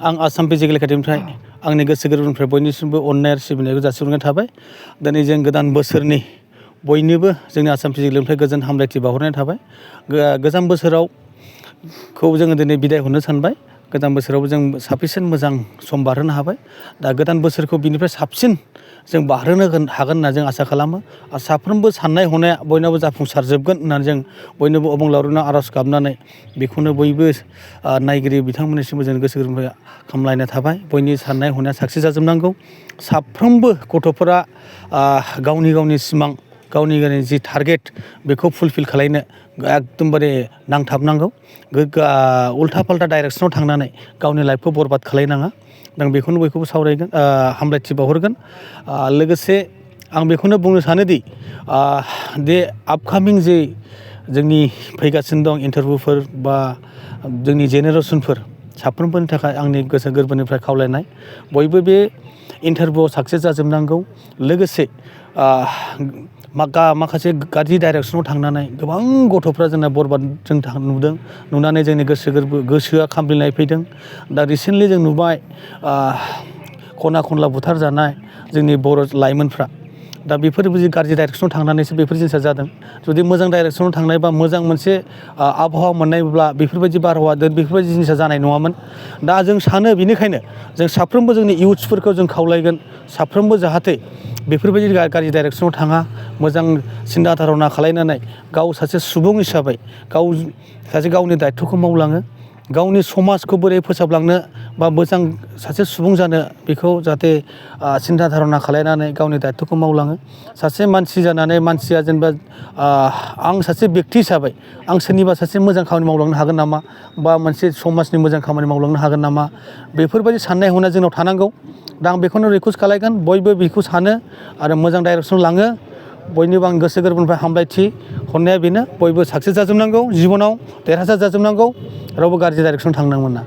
आं आसाम फिजिकेल एकाडेमिनिफ्राय आंनि गोसो गोरबोनिफ्राय बयनिसिमबो अननाय आरो सिबिनायखौ जासिहरनाय थाबाय। दिनै जों गोदान बोसोरनि बयनिबो जोंनि आसाम फिजिकेलनिफ्राय गोजोन हामलायथि बावहरनाय थाबाय। गोजाम बोसोराव जोङो दिनै बिदाय हरनो सानबाय। गोदान बोसोराव जों साफिसियेन्ट मोजां सम बारहोनो हाबाय। दा गोदान बोसोरखौ बिनिफ्राय साबसिन जों बारहोनो हागोन होनना जों आसा खालामो। आरो साफ्रोमबो साननाय हनाया बयनाबो जाफुंसारजोबगोन होननानै जों बयनोबो अबंलावरिनो आर'ज गाबनानै बेखौनो बयबो नायगिरि बिथांमोननिसिमबो जों गोसो गोरबोनिफ्राय हामलायनाय थाबाय। बयनि साननाय हनाया साक्सेस जाजोबनांगौ। साफ्रोमबो गथ'फोरा गावनि गावनि सिमां गावनि जि टारगेट बेखौ फुलफिल खालायनो एकदमबारे नांथाबनांगौ। उल्था फाल्था डाइरेक्सनाव थांनानै गावनि लाइफखौ बरबाद खालायनाङा। आं बेखौनो बयखौबो सावरायगोन, हामलायथि बावहरगोन। लोगोसे आं बेखौनो बुंनो सानोदि बे आपकामिं जे जोंनि फैगासिनो दं इन्टारभिउफोर बा जोंनि जेनेरेसनफोर साफ्रोमबोनि थाखाय आंनि गोसो गोरबोनिफ्राय खावलायनाय बयबो बे इन्टारभिउआव साक्सेस जाजोबनांगौ। लोगोसे माखासे गाज्रि डाइरेक्सनाव थांनानै गोबां गथ'फ्रा जोंना बरबाद जों नुदों। नुनानै जोंनि गोसोआ खामग्लिनाय फैदों। दा रिसेन्टलि जों नुबाय खना खनला बुथारजानाय जोंनि बर' लाइमोनफ्रा। दा बेफोर गाज्रि डाइरेक्सनाव थांनानैसो बेफोर जिनिसा जादों। जुदि मोजां डाइरेक्सनाव थांनाय बा मोजां मोनसे आबहावा मोननायब्ला बेफोरबायदि बारहावा बेफोरबायदि जिनिसा जानाय नङामोन। दा जों सानो बेनिखायनो जों साफ्रोमबो जोंनि इयुथ्सफोरखौ जों खावलायगोन साफ्रोमबो जाहाथे बेफोरबायदि गाज्रि डाइरेक्सनाव थाङा। मोजां सिन्था धारना खालायनानै गाव सासे सुबुं हिसाबै गावनि दायथ'खौ मावलाङो। गावनि समाजखौ बोरै फोसाबलांनो बा मोजां सासे सुबुं जानो बेखौ जाहाथे सिन्था धारना खालायनानै गावनि दायथ'खौ मावलाङो। सासे मानसि जानानै मानसिया जेनेबा आं सासे बेक्ति हिसाबै आं सोरनिबा सासे मोजां खामानि मावलांनो हागोन नामा बा मोनसे समाजनि मोजां खामानि मावलांनो हागोन नामा बेफोरबायदि साननाय हनाया जोंनाव थानांगौ। दा आं बेखौनो रिकुवेस्ट खालायगोन बयबो बेखौ सानो आरो मोजां डाइरेक्सनाव लाङो। बयनिबो आं गोसो गोरबोनिफ्राय हामलायथि हरनाया बेनो बयबो साक्सेस जाजोबनांगौ, जिबनाव देरहासार जाजोबनांगौ, रावबो गाज्रि डाइरेक्सनाव थांनो मोना।